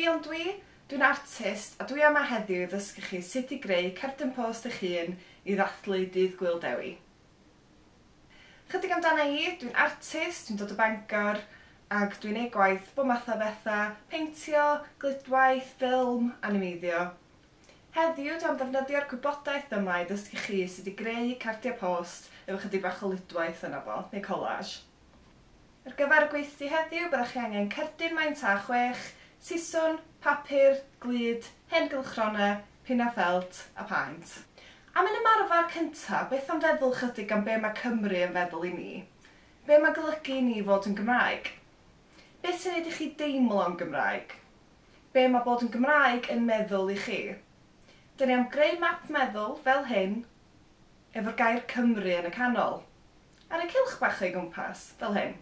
Ffion dwi, dwi'n artist a dwi yma heddiw i ddysgu chi sut i greu cerdyn post eich hun i ddathlu Dydd Gŵyl Dewi. Chydig amdana i, dwi'n artist, dwi'n dod o Bangor ac dwi'n neud gwaith bob math o bethau, peintio, gludwaith, ffilm, animeiddio. Heddiw dwi am ddefnyddio'r gwybodaeth yma i ddysgu chi sut i greu cardiau post efo chydig bach o ludwaith yna fo, neu collage. Ar gyfer y gweithdy heddiw byddwch chi angen cerdyn maint A6, siswrn, papur, glud, hen gylchgronau, pin a ffelt a paent. Am ein ymarfer cyntaf, beth am feddwl chydig am be mae Cymru yn feddwl i ni? Be mae golygu i ni fod yn Gymraeg? Beth sy'n neud i chi deimlo'n Gymraeg? Be mae bod yn Gymraeg yn meddwl i chi? Dyn ni am greu map meddwl fel hyn, efo'r gair Cymru yn y canol, ar y cylch bach o'i gwmpas, fel hyn.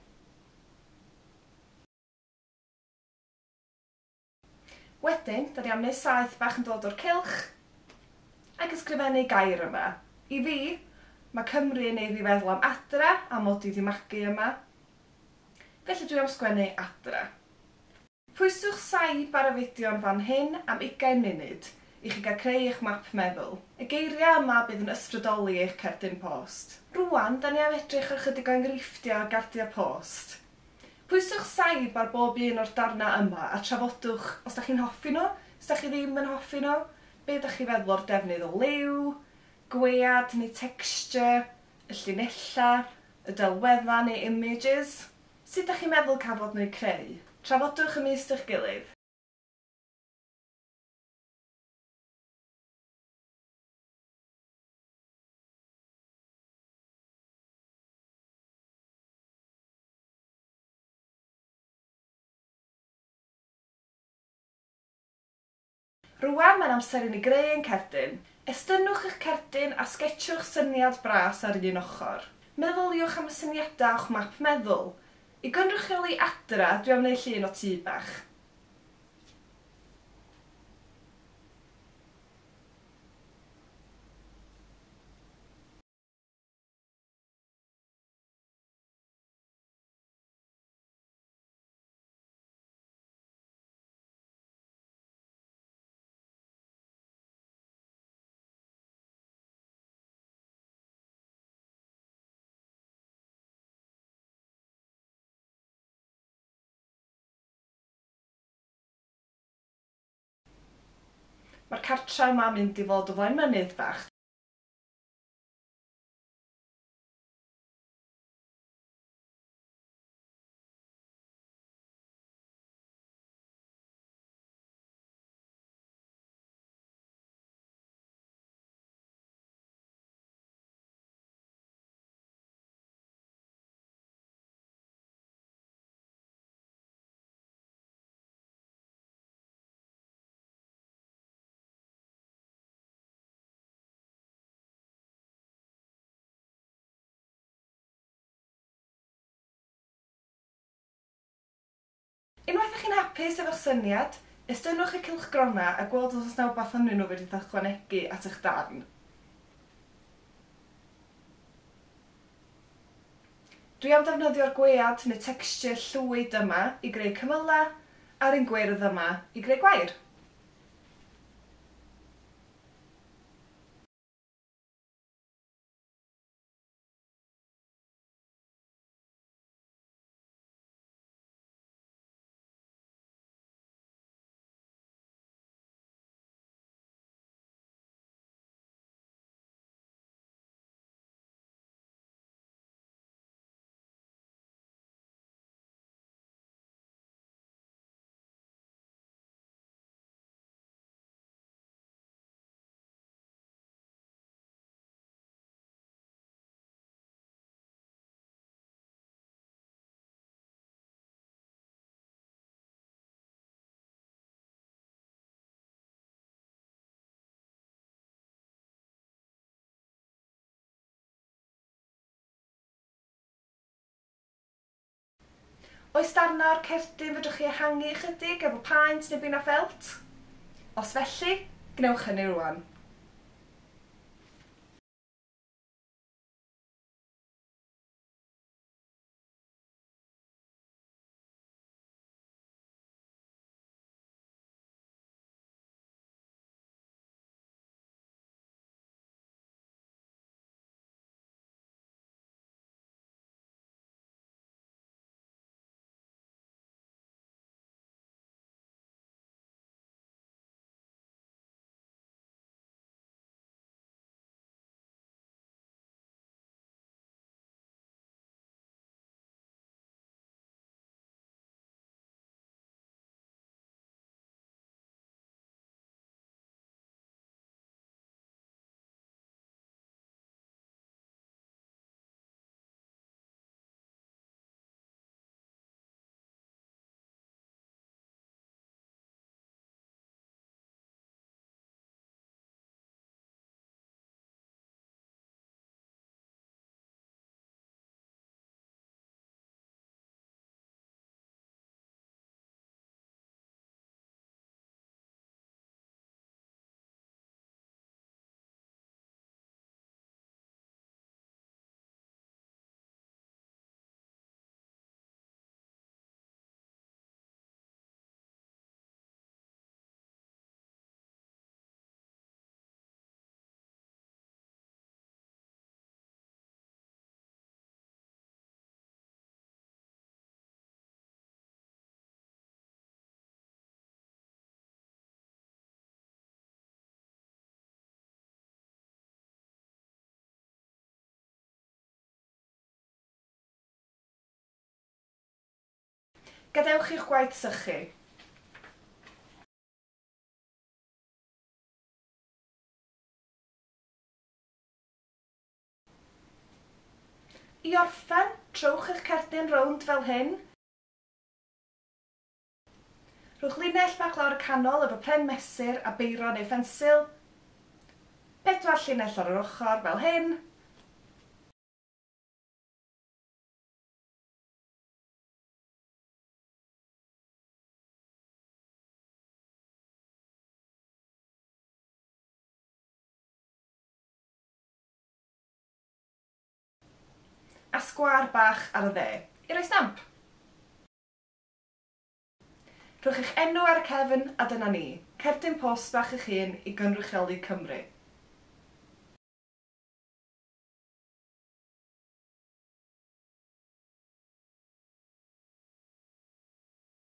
Wedyn, da ni am wneud saeth bach yn dod o'r cylch ac ysgrifennu gair yma. I fi, mae Cymru yn neud fi feddwl am adra, a mod i 'di magu yma. Felly dwi am sgwennu adra. Pwyswch saib ar y fideo yn fan hyn am 20 munud i chi gael creu eich map meddwl. Y geiriau yma bydd yn ysbrydoli eich cerdyn post. Rwan, da ni am edrych ar chydig o enghreifftiau o gardiau post. Pwyswch saib ar bob un o'r darnau yma a trafodwch os da chi'n hoffi nhw, os da chi ddim yn hoffi nhw, be da chi feddwl o'r defnydd o liw, gwead neu texture, y llinellau, y delweddau neu images. Sut da chi'n meddwl cafodd nhw eu creu? Trafodwch ymysg eich gilydd. Rwan mae'n amser i ni greu ein cerdyn. Estynnwch eich cerdyn a sgetshiwch syniad bras ar un ochr. Meddyliwch am y syniadau o'ch map meddwl. I gynrychioli adra, dwi am wneud llun o tŷ bach. Mae'r cartra yma'n mynd i fod o flaen mynydd bach. Unwaith ych chi'n hapus efo'ch syniad, estynnwch y cylchgronau a gweld os oes 'na wbath ynddyn nhw fedrith ychwanegu at eich darn. Dwi am ddefnyddio'r gwead neu texture llwyd yma i greu cymylau a'r un gwyrdd yma i greu gwair. Oes darnau o'r cerdyn fedrwch chi ehangu ychydig efo paent neu bin a ffelt? Os felly, gwnewch hynny rwan. Gadewch i'ch gwaith sychu. I orffen, trowch eich cerdyn rownd fel hyn. Rhowch linell bach lawr y canol efo pren mesur a beiro neu phensil. 4 llinell ar yr ochr fel hyn. A sgwâr bach ar y dde i roi stamp. Rhowch eich enw ar y cefn a dyna ni, cerdyn post bach eich hun i gynrychioli Cymru.